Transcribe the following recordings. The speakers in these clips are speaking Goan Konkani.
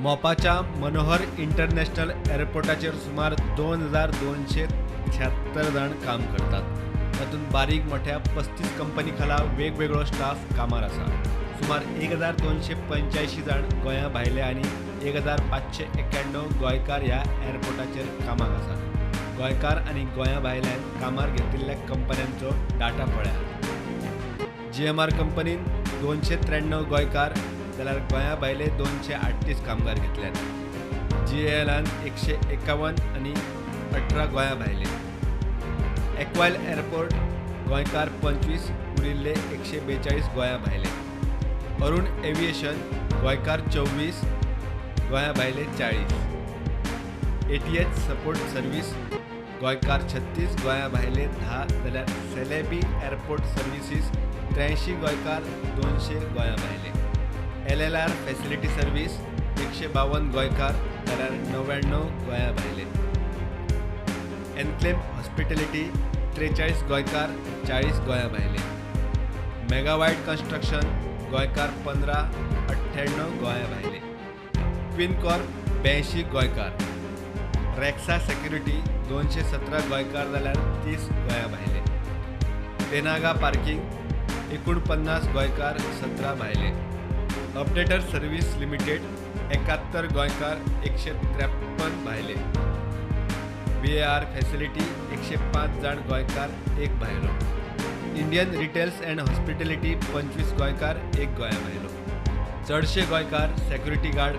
मोपाच्या मनोहर इंटरनॅशनल एअरपोर्टाचेर सुमार 2276 जाण काम करतात. तातूंत बारीक मोठ्या 35 कंपनी खाला वेगवेगळो स्टाफ कामार आसा. सुमार 1285 जाण गोंया भायले आनी 1591 गोंयकार ह्या एअरपोर्टाचेर कामाक आसात. गोंयकार आनी गोंया भायल्यान कामार घेतिल्ल्या कंपन्यांचो डाटा पळयात. GMR कंपनीन 293 गोंयकार जाल्यार गोंया भायले 238 कामगार घेतल्यात. GALान 151 आनी 18 गोंया भायले. एक्वायल एअरपोर्ट गोंयकार 25, उरिल्ले 142 गोंया भायले. अरुण एव्हिएशन गोंयकार 24, गोंया भायले 40. ATH support service गोंयकार 36, गोंया भायले 10 जाल्यार सेलेबी एअरपोर्ट सर्विसीस 83 गोंयकार, 200 गोंया भायले. LLR facility service 152 गोंयकार जाल्यार 99 गोंया भायले. एन्क्लेम हॉस्पिटॅलिटी 43 गोंयकार, 40 गोंया भायले. मेगावायट कन्स्ट्रक्शन गोंयकार 15, 98 गोंया भायले. क्वीन कॉर्प 82 गोंयकार. रेक्सा सेक्युरिटी 217 गोंयकार जाल्यार 30 गोंया भायले. तेनागा पार्किंग 49 गोंयकार, 17 भायले. अपडेटर सर्व्हिस लिमिटेड 71 गोंयकार, 153 भायले. VAR facility 105 जाण गोंयकार, 1 भायलो. इंडियन रिटेल्स अँड हॉस्पिटॅलिटी 25 गोंयकार, 1 गोंया भायलो. चडशे गोंयकार security guard,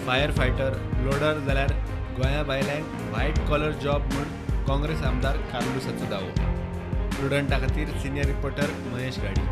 fire fighter, loader जाल्यार गोंया भायल्यांक व्हायट कॉलर जॉब म्हूण काँग्रेस आमदार कार्लुसाचो दावो. प्रुडंटा खातीर सिनियर रिपोर्टर महेश घाडी.